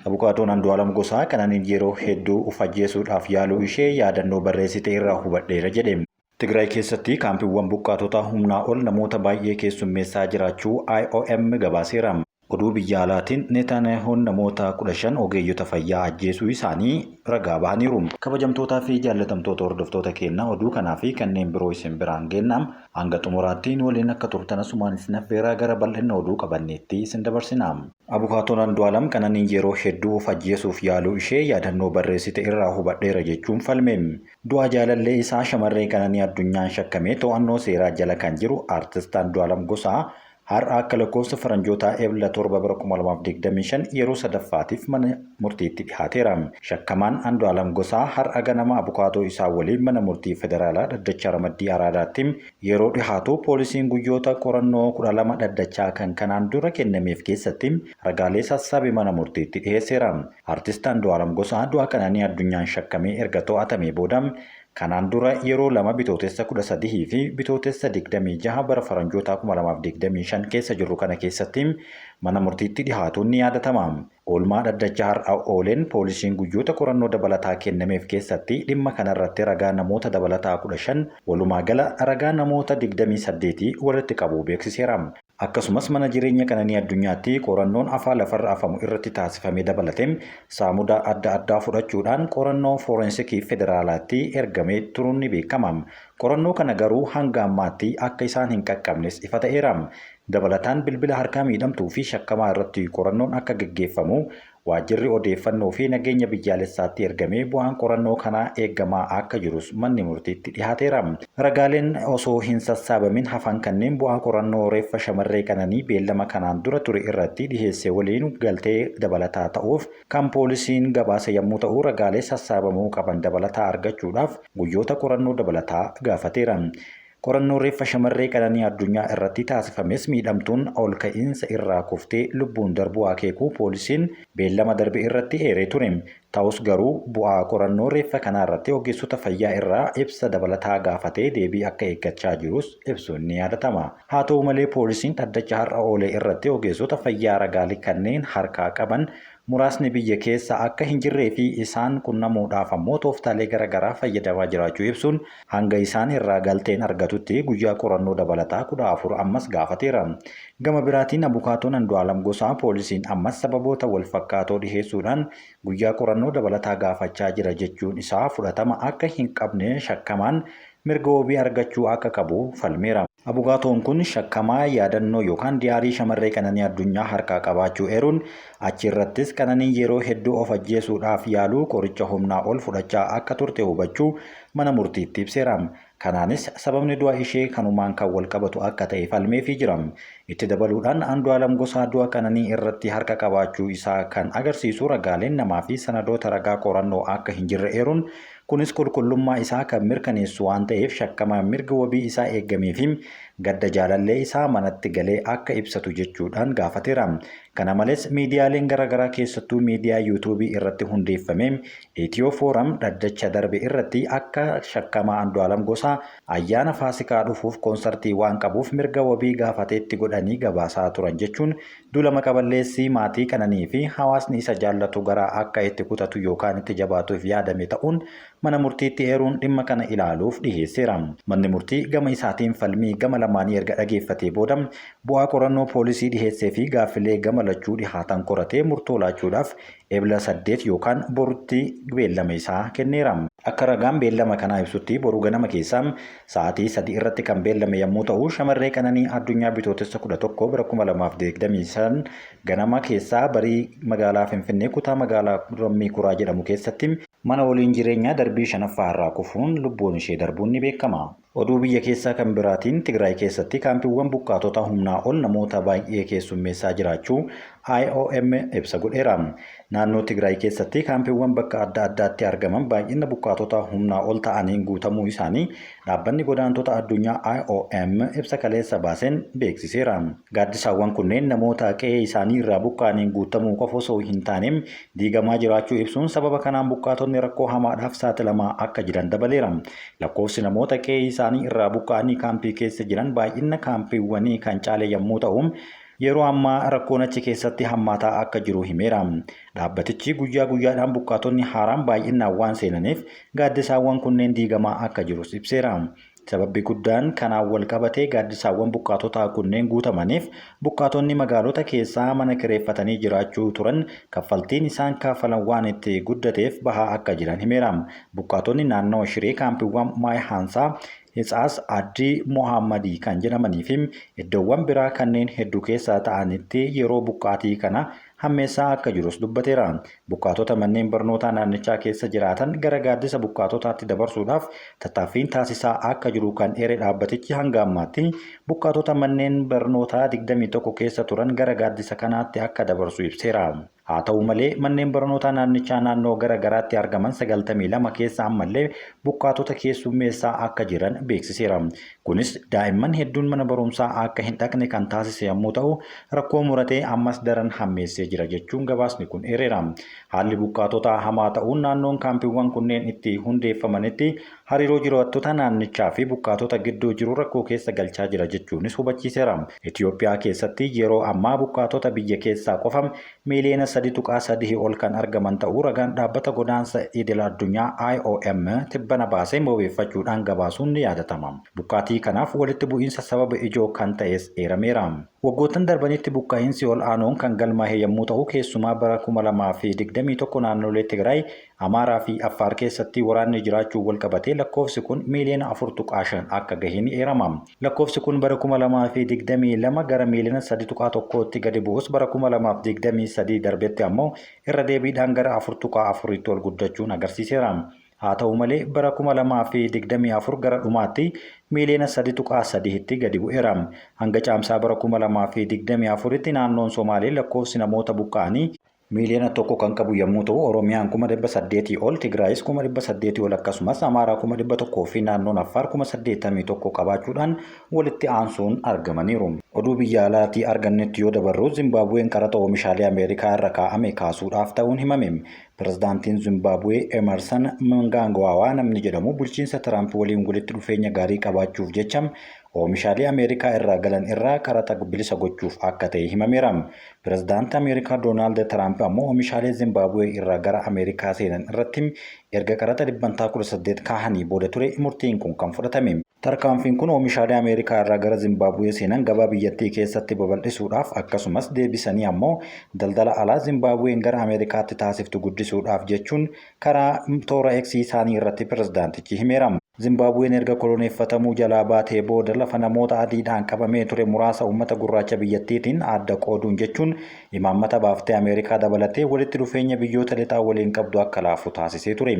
Abukaatoon Andu'aalam Gosaa Qananiin yeroo hedduu of ajjeesuudhaaf yaaluu ishee yaadannoo barreessite irraa hubadheera jedhe. Tigraay keessatti kaampiiwwan buqqaatotaa humnaa ol namoota baay'ee keessummeessaa jiraachuu IOM gabaaseera. Oduu biyya alaatiin Neetaaniyaahuun namoota 15 ogeeyyota fayyaa ajjeesuu isaanii ragaa bahaniiru. Kabajamtootaa fi jaallatamtoota hordoftoota keenna, oduu kanaa fi kanneen biroo isin biraan geenna. Hanga xumuraatti nu waliin akka turtan asumaan isin affeeraa, gara bal'ina oduu qabanneetti isin dabarsina. Abukaatoon Andu'aalam Qananiin yeroo hedduu of ajjeesuuf yaaluu ishee yaadannoo barreessite irraa hubadheera jechuun falme. Du'a jaalallee isaa shamarree Qananii Addunyaan shakkamee to'annoo seeraa jala kan jiru Artist Andu'aalam Gosaa har'a akka lakkoofsa faranjootaa Ebla 7 bara 2025 yeroo sadaffaatiif mana murtiitti dhihaateera. Shakkamaan Andu'aalam Gosaa har'a ganama abukaatoo isaa waliin mana murtii federaalaa dhaddacha ramaddii Araadaatti yeroo dhihaatu, poolisiin guyyoota qorannoo 12 dhaddachaa kan kanaan dura kennameef keessatti ragaalee sassaabe mana murtiitti dhiheesseera. Artist Andu'aalam Gosaa du'a Qananii Addunyaan shakkamee erga to'atamee booda kanaan dura yeroo lama, Bitootessa 13 fi Bitootessa 26 bara faranjootaa 2025 keessa jirru kana keessatti mana murtiitti dhihaatuun ni yaadatama. Oolmaa dhaddacha har'a ooleen poolisiin guyyoota qorannoo dabalataa kennameef keessatti dhimma kanarratti ragaa namoota dabalataa 15, walumaa gala ragaa namoota 28 walitti qabuu beeksiseera. Akkasumas mana jireenya Qananii Addunyaatti qorannoon afaa lafarra afamu irratti taasifame dabalatee saamuda adda addaa fudhachuudhaan qorannoo foorensikii federaalaatti ergamee turuun ni beekama. Qorannoo kana garuu hanga ammaatti akka isaan hin qaqqabnes ifa ta'eera. Dabalataan bilbila harkaa miidhamtuu fi shakkamaa irratti qorannoon akka gaggeeffamu Waajjirri Odeeffannoo fi Nageenya Biyyaalessaatti ergamee bu'aan qorannoo kanaa eegamaa akka jirus manni murtiitti dhihaateera. Ragaaleen osoo hin sassaabamin hafan kanneen bu'aa qorannoo reeffa shamarree Qananii beellama kanaan dura ture irratti dhiheesse waliin galtee dabalataa ta'uuf kan poolisiin gabaase yammuu ta'u, ragaalee sassaabamuu qaban dabalataa argachuudhaaf guyyoota qorannoo dabalataa gaafateera. Qorannoo reeffa shamarree Qananii Addunyaa irratti taasifames miidhamtuun olka'iinsa irraa kuftee lubbuun darbuu akeekuu poolisiin beellama darbe irratti eeree ture. Ta'us garuu bu'aa qorannoo reeffa kanaa irratti ogeessota fayyaa irraa ibsa dabalataa gaafatee deebii akka eeggachaa jirus ibsuun ni yaadatama. Haa ta'u malee, poolisiin dhaddacha har'a oole irratti ogeessota fayyaa ragaalee kanneen harkaa qaban muraasni biyya keessa akka hin jirree fi isaan qunnamuudhaaf ammoo tooftaalee gara garaa fayyadamaa jiraachuu ibsuun hanga isaan irraa galteen argatutti guyyaa qorannoo dabalataa 14 ammas gaafateera. Gama biraatiin abukaatoon Andu'aalam Gosaa poolisiin ammas sababoota wal fakkaatoo dhiheessuudhaan guyyaa qorannoo dabalataa gaafachaa jira jechuun isaa fudhatama akka hin qabne, shakkamaan mirga wabii argachuu akka qabu falmeera. Abukaatoon kun shakkamaa yaadannoo yookaan diyaarii shamarree Qananii Addunyaa harkaa qabaachuu eeruun, achi irrattis Qananiin yeroo hedduu of ajjeesuudhaaf yaaluu, qoricha humnaa ol fudhachaa akka turte hubachuu mana murtiitti ibseera. Kanaanis sababni du'a ishee kanumaan kan walqabatu akka ta'e falmeefii jira. Itti dabaluudhaan Andu'aalam Gosaa du'a Qananii irratti harka qabaachuu isaa kan agarsiisu ragaaleen namaa fi sanadoota ragaa qorannoo akka hin jirre eeruun, kunis qulqullummaa isaa kan mirkaneessu waan ta'eef shakkamaan mirgi wabii isaa eegameefii gadda jaalallee isaa manatti galee akka ibsatu jechuudhaan gaafateera. Kana malees miidiyaaleen garaagaraa, keessattuu miidiyaa Yuutuubii irratti hundeeffame Itiyoo Fooram, dhaddacha darbe irratti akka shakkamaa Andu'aalam Gosaa ayyaana Faasikaa dhufuuf koonsartii waan qabuuf mirga wabii gaafateetti godhanii gabaasaa turan jechuun duula maqaballeessii maatii Qananii fi hawaasni isa jaallatu garaa akka itti kutatu yookaan itti jabaatuuf yaadame ta'uun mana murtiitti eeruun dhimma kana ilaaluuf dhiheesseera. Manni murtii gama isaatiin falmii gama lamaanii erga dhageeffatee booda bu'aa qorannoo poolisii dhiheessee fi gaaffilee gama lachuu dhihaatan qoratee murtoo laachuudhaaf Ebla 8 yookaan borutti beellama isaa kenneera. Akka ragaan beellama kanaa ibsutti boru ganama keessaa sa'aatii 3 irratti kan beellame yammuu ta'u, shamarree Qananii Addunyaa Bitootessa 11 bara 2025 ganama keessaa barii magaalaa Finfinnee kutaa magaalaa Lammii Kuraa jedhamu keessatti mana waliin jireenyaa darbii shanaffaa irraa kufuun lubbuun ishee darbuun ni beekama. Oduu biyya keessaa kan biraatiin Tigraay keessatti kaampiiwwan buqqaatotaa humnaa ol namoota baay'ee keessummeessaa jiraachuu IOM ibsa godheera. Naannoo Tigraay keessatti kaampiiwwan bakka adda addaatti argaman baay'ina buqqaatota humnaa ol ta'aniin guutamuu isaanii dhaabbanni godaantota addunyaa IOM ibsa kaleessa baaseen beeksiseera. Gaaddisaawwan kunneen namoota qe'ee isaanii irraa buqqa'aniin guutamuu qofa osoo hin taane diigamaa jiraachuu ibsuun, sababa kanaan buqqaatonni rakkoo hamaadhaaf saaxilamaa akka jiran dabaleera. Lakkoofsi namoota qe'ee isaanii irraa buqqa'anii kaampii keessa jiran baay'ina kaampiiwwanii kan caale yommuu ta'u, Yeroo ammaa rakkoon achi keessatti hammaataa akka jiru himeera. Dhaabbatichi guyyaa guyyaadhaan buqqaatonni haaraan baay'inaan waan seenaniif gaaddisaawwan kunneen diigamaa akka jirus ibseera. Sababbi guddaan kanaan wal qabatee gaaddisaawwan buqqaatotaa kunneen guutamaniif buqqaatonni magaalota keessaa mana kireeffatanii jiraachuu turan kaffaltiin isaan kaffalan waan itti guddateef bahaa akka jiran himeera. Buqqaatonni naannoo Shiree kaampiiwwan Maay Haansaa, Hitsaas Addii Mohaammadii kan jedhamanii fi iddoowwan biraa kanneen hedduu keessaa ta'anitti yeroo buqqaatii kana hammeessaa akka jirus dubbateera. Buqqaatota manneen barnootaa naannichaa keessa jiraatan gara gaaddisa buqqaatotaatti dabarsuudhaaf tattaaffiin taasisaa akka jiru kan eere dhaabbatichi hanga ammaatti buqqaatota manneen barnootaa 21 keessa turan gara gaaddisa kanaatti akka dabarsu ibseera. Haa ta'u malee manneen barnootaa naannichaa naannoo gara garaatti argaman 92 keessa ammallee buqqaatota keessummeessaa akka jiran beeksiseera. Kunis daa'imman hedduun mana barumsaa akka hin dhaqne kan taasise yommuu ta'u, rakkoo muratee ammas daran hammeessee jira jechuun gabaasni kun eereera. Haalli buqqaatotaa hamaa ta'uun naannoon kaampiiwwan kunneen itti hundeeffamanitti hariiroo jiraattota naannichaa fi buqqaatota gidduu jiru rakkoo keessa galchaa jira jechuunis hubachiiseera. Itoophiyaa keessatti yeroo ammaa buqqaatota biyya keessaa qofa miiliyoona 3.3 ol kan argaman ta'uu ragaan dhaabbata godaansa idil addunyaa IOM tibbana baasee wabeeffachuudhaan gabaasuun ni yaadatama. Buqqaatii kanaaf walitti bu'iinsa sababa ijoo kan ta'es eerameera. Waggoottan darbanitti buqqaa'iinsi ol aanoon kan galmaa'e yommuu ta'u, keessumaa bara 2021 naannolee Tigraay, Amaaraa fi Affaar keessatti waraanni jiraachuu wal qabatee lakkoofsi kun miiliyoona 4.5 akka gahe ni eerama. Lakkoofsi kun bara 2022 gara miiliyoona 3.1tti gadi bu'us bara 2023 darbetti ammoo irra deebiidhaan gara 4.4tti ol guddachuun agarsiiseera. Haa ta'u malee bara 2024 gara dhumaatti miiliyoona 3.3tti gadi bu'eera. Hanga caamsaa bara 2024tti naannoon Somaalee lakkoofsi namoota buqqa'anii miiliyoona 1 kan qabu yommuu ta'u, Oromiyaan 800,000 ol, Tigraayis 800,000 ol, akkasumas Amaaraa 100,000 fi naannoon Affaar 81,000 qabaachuudhaan walitti aansuun argamaniiru. Oduu biyya alaatii argannetti yoo dabarru, Zimbaabuween qaraxa oomishaalee Ameerikaa irra kaa'ame kaasuudhaaf ta'uun himame. Pirezidaantiin Zimbaabuwee Emerson Mnangagwa namni jedhamu bulchiinsa Tiraamp waliin walitti dhufeenya gaarii qabaachuuf jecha oomishaalee Ameerikaa irraa galan irraa qaraxa bilisa gochuuf akka ta'e himameera. Pirezidaantii Ameerikaa Doonaald Tiraamp ammoo oomishaalee Zimbaabuwee irraa gara Ameerikaa seenan irratti erga qaraxa dhibbantaa 18 kaahanii booda ture murtiin kun kan fudhatame. Tarkaanfiin kun oomishaalee Ameerikaa irraa gara Zimbaabuwee seenan gabaa biyyattii keessatti babal'isuudhaaf akkasumas deebisanii ammoo daldala alaa Zimbaabuween gara Ameerikaatti taasiftu guddisuudhaaf jechuun karaa toora X isaanii irratti pirezidaantichi himeera. Zimbaabuween erga koloneeffatamuu jalaa baatee booda lafa namoota adiidhaan qabamee ture muraasa uummata gurraacha biyyattiitiin adda qooduun jechuun imaammata baaftee Ameerikaa dabalatee walitti dhufeenya biyyoota lixaa waliin qabdu akka laafu taasisee ture.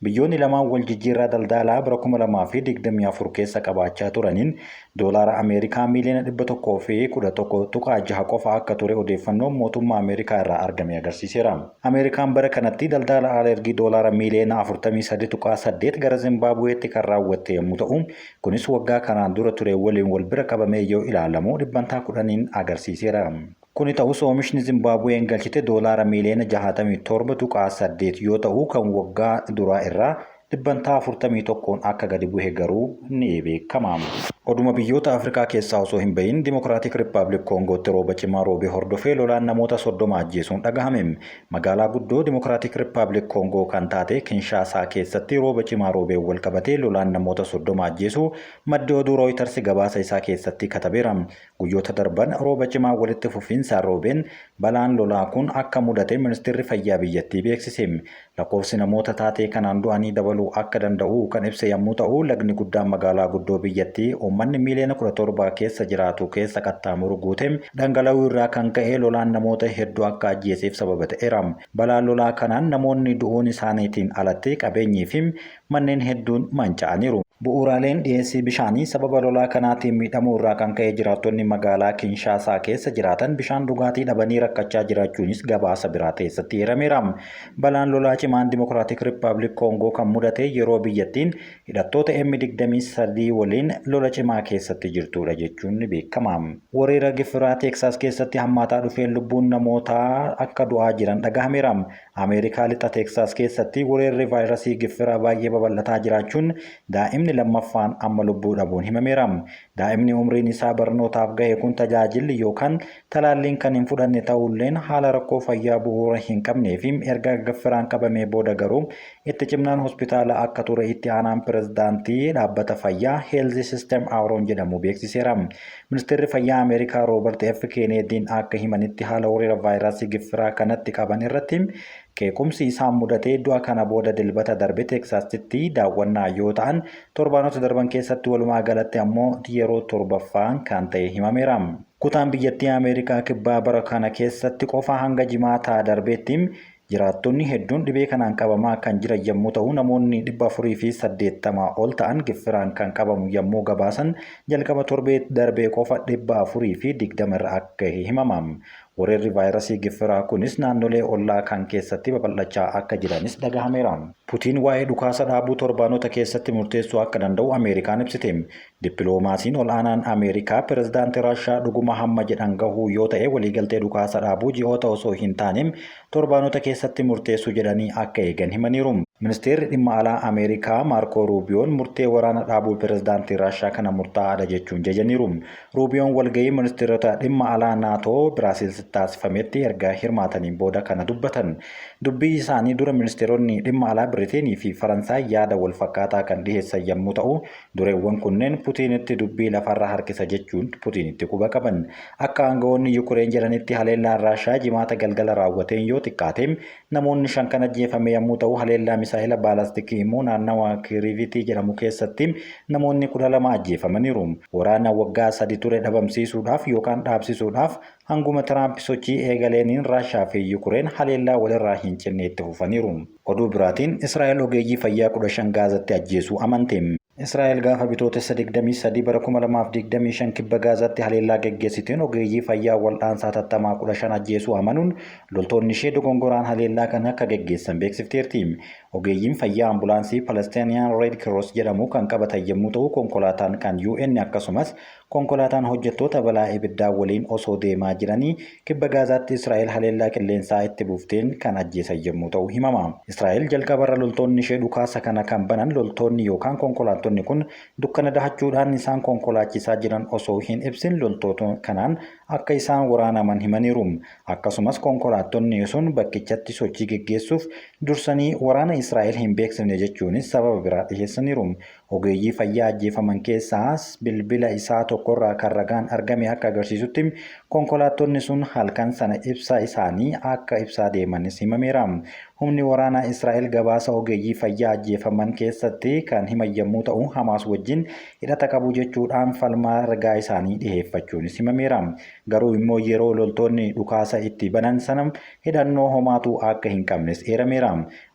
Biyyoonni lamaan wal jijjiirraa daldalaa bara 2024 keessa qabaachaa turaniin doolaara Ameerikaa miiliyoona 111.6 qofa akka ture odeeffannoon mootummaa Ameerikaa irraa argame agarsiiseera. Ameerikaan bara kanatti daldala ala ergii doolaara miiliyoona 43.8 gara Zimbaabuweetti kan raawwatte yommuu ta'u, kunis waggaa kanaan dura ture waliin wal bira qabamee yoo ilaalamu dhibbantaa 10n agarsiiseera. Kuni ta'us oomishni Zimbaabuween galchite doolaara miiliyoona 67.8 yoo ta'u, kan waggaa duraa irraa dhibbantaa 41n akka gadi bu'e garuu ni beekama. Oduma biyyoota Afrikaa keessaa osoo hin bahin, Dimokiraatik Rippaabilik Koongootti rooba cimaa roobee hordofee lolaan namoota 30 ajjeesuun dhagahame. Magaalaa guddoo Dimokiraatik Rippaabilik Koongoo kan taate Kinshaasaa keessatti rooba cimaa roobeen wal qabatee lolaan namoota 30 ajjeesuu maddi oduu Rooyitars gabaasa isaa keessatti katabeera. Guyyoota darban rooba cimaa walitti fufiinsaan roobeen balaan lolaa kun akka mudate ministeerri fayyaa biyyattii beeksise. Lakkoofsi namoota taatee kanaan du'anii dabaluu akka danda'u kan ibse yommuu ta'u, lagni guddaan magaalaa guddoo biyyattii uummanni miiliyoona 17 keessa jiraatu keessa qaxxaamuru guute dhangala'uu irraa kan ka'e lolaan namoota hedduu akka ajjeeseef sababa ta'eera. Balaa lolaa kanaan namoonni du'uun isaaniitiin alatti qabeenyii fi manneen hedduun manca'aniiru. Bu'uuraaleen dhiyeessii bishaanii sababa lolaa kanaatiin miidhamuu irraa kan ka'e jiraattonni magaalaa Kinshaasaa keessa jiraatan bishaan dhugaatii dhabanii rakkachaa jiraachuunis gabaasa biraa keessatti eerameera. Balaan lolaa cimaan Dimokiraatik Rippaabilik Koongoo kan mudate yeroo biyyattiin hidhattoota M23 waliin lola cimaa keessatti jirtudha jechuun ni beekama. Weerara gifiraa Teeksaas keessatti hammaataa dhufeen lubbuun namootaa akka du'aa jiran dhagahameera. Ameerikaa lixa Teeksaas keessatti weerarri vaayirasii gifiraa baay'ee babal'ataa jiraachuun daa'imni lammaffaan amma lubbuu dhabuun himameera. Daa'imni umriin isaa barnootaaf gahe kun tajaajilli yookaan talaalliin kan hin fudhanne ta'ulleen haala rakkoo fayyaa bu'uura hin qabnee fi erga gaffiraan qabamee booda garuu itti cimnaan hospitaala akka ture itti aanaan pirezidaantii dhaabbata fayyaa Health System Awuroon jedhamu beeksiseera. Ministeerri fayyaa Ameerikaa Roobert F. Keeneediin akka himanitti haala weerara vaayirasii giffiraa kanatti qaban irratti qeequmsi isaan mudatee du'a kana booda Dilbata darbe Teeksaasitti daawwannaa yoo ta'an, torbaanota darban keessatti walumaa galatti ammoo yeroo torbaffaan kan ta'e himameera. Kutaan biyyattii Ameerikaa kibbaa bara kana keessatti qofa hanga Jimaataa darbeetti jiraattonni hedduun dhibee kanaan qabamaa kan jiran yommuu ta'u, namoonni 480 ol ta'an giffiraan kan qabamu yommuu gabaasan, jalqaba torbee darbee qofa 420 irra akka gahe himama. Weerarri vaayirasii giffiraa kunis naannolee ollaa kan keessatti babal'achaa akka jiranis dhagahameera. Putiin waa'ee dhukaasa dhaabuu torbaanota keessatti murteessuu akka danda'u Ameerikaan ibsite. Dippiloomaasiin ol'aanaan Ameerikaa pirezidaantii Raashaa dhuguma hamma jedhan gahuu yoo ta'e waliigaltee dhukaasa dhaabuu ji'oota osoo hin taane torbaanota keessatti murteessuu jedhanii akka eegan himaniiru. Ministeerri dhimma alaa Ameerikaa Maarkoo Ruubiyoon murtee waraana dhaabuu pirezidaantii Raashaa kana murtaa'aadha jechuun jajaniiru. Ruubiyoon walgahii ministeerota dhimma alaa Naatoo Biraasiilsitti taasifametti erga hirmaataniin booda kana dubbatan. Dubbii isaanii dura ministeeronni dhimma alaa Biriteenii fi Faransaay yaada wal fakkaataa kan dhiheessan yommuu ta'u, dureewwan kunneen Putiinitti dubbii lafarra harkisa jechuun Putiinitti quba qaban. Akka aangawoonni Yukureen jedhanitti haleellaan Raashaa Jimaata galgala raawwateen yoo xiqqaate namoonni 5 kan ajjeefame yommuu ta'u, haleellaa misaa'ila baalastikii immoo naannawa Kirivitii jedhamu keessatti namoonni 12 ajjeefamaniiru. Waraana waggaa sadi ture dhabamsiisuudhaaf yookaan dhaabsisuudhaaf hanguma Tiraamp sochii eegaleeniin Raashaa fi Yukureen haleellaa walirraa hin cinne itti fufaniiru. Oduu biraatiin Israa'el ogeeyyii fayyaa 15 Gaazatti ajjeesuu amante. Israa'el gaafa Bitootessa 23 bara 2025 kibba Gaazaatti haleellaa geggeessiteen ogeeyyii fayyaa wal'aansa hatattamaa 15 ajjeesuu amanuun loltoonni ishee dogongoraan haleellaa kana akka geggeessan beeksifteerti. Ogeeyyiin fayyaa ambulaansii Palestinian Red Cross jedhamu kan qabatan yommuu ta'u, konkolaataan kan UN akkasumas konkolaataan hojjettoota balaa ibiddaa waliin osoo deemaa jiranii kibba Gaazaatti Israa'el haleellaa qilleensaa itti buufteen kan ajjeesan yommuu ta'u himama. Israa'el jalqabarra loltoonni ishee dhukaasa kana kan banan loltoonni yookaan konkolaattonni kun dukkana dahachuudhaan isaan konkolaachisaa jiran osoo hin ibsin loltoota kanaan akka isaan waraanaman himaniiru. Akkasumas konkolaattonni sun bakkichatti sochii geggeessuuf dursanii waraana Israa'el hin beeksifne jechuunis sababa biraa dhiheessaniiru. Ogeeyyii fayyaa ajjeefaman keessaas bilbila isaa tokkorraa kan ragaan argame akka agarsiisutti konkolaattonni sun halkan sana ibsa isaanii akka ibsaa deemanis himameera. Humni waraanaa Israa'el gabaasa ogeeyyii fayyaa ajjeefaman keessatti kan himan yommuu ta'u, Hamaas wajjin hidhata qabu jechuudhaan falmaa ragaa isaanii dhiheeffachuunis himameera. Garuu immoo yeroo loltoonni dhukaasa itti banan sana hidhannoo homaatu akka hin qabnes eerameera.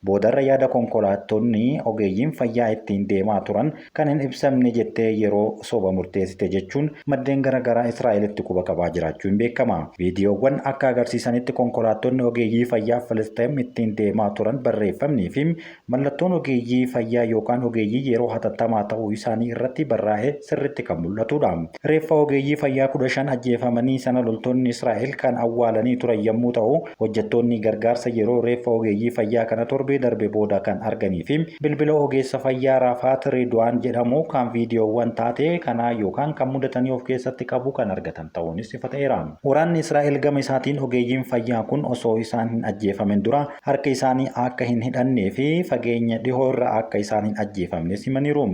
Boodarra yaada konkolaattonni ogeeyyiin fayyaa ittiin deemaa turan kan hin ibsamne jettee yeroo soba murteessite jechuun maddeen garaagaraa Israa'elitti quba qabaa jiraachuun beekama. Viidiyoowwan akka agarsiisanitti konkolaattonni ogeeyyii fayyaa Filisxeem ittiin deemaa turan barreeffamnii fi mallattoon ogeeyyii fayyaa yookaan ogeeyyii yeroo hatattamaa ta'uu isaanii irratti barraa'ee sirriitti kan mul'atudha. Reeffa ogeeyyii fayyaa 15 ajjeefamanii sana loltoonni Israa'el kan awwaalanii turan yommuu ta'u, hojjettoonni gargaarsa yeroo reeffa ogeeyyii fayyaa kana torbee darbe booda kan arganii fi bilbila ogeessa fayyaa Raafaat Reedwaan jedhamu kan viidiyoowwan taatee kanaa yookaan kan mudatanii of keessatti qabu kan argatan ta'uunis ifa ta'eera. Waraanni Israa'el gama isaatiin ogeeyyiin fayyaa kun osoo isaan hin ajjeefamin dura harka isaanii akka hin hidhannee fi fageenya dhihoo irra akka isaan hin ajjeefamnes himaniiru.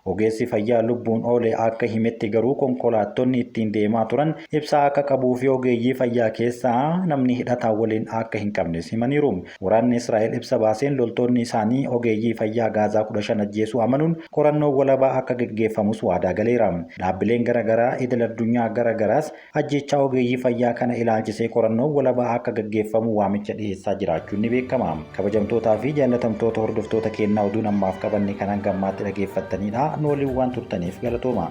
Ogeessi fayyaa lubbuun oole akka himetti garuu konkolaattonni ittiin deemaa turan ibsaa akka qabuu fi ogeeyyii fayyaa keessaa namni hidhataa waliin akka hin qabnes himaniiru. Waraanni Israa'el ibsa baaseen loltoonni isaanii ogeeyyii fayyaa Gaazaa 15 ajjeesuu amanuun qorannoo walabaa akka geggeeffamus waadaa galeera. Dhaabbileen garaagaraa idil addunyaa garaagaraas ajjeechaa ogeeyyii fayyaa kana ilaalchisee qorannoo walabaa akka gaggeeffamu waamicha dhiheessaa jiraachuun ni beekama. Kabajamtootaa fi jaallatamtoota hordoftoota keenyaa, oduun ammaaf qabanne kan hanga ammaatti dhageeffattanidha. Nu waliin waan turtaniif galatooma.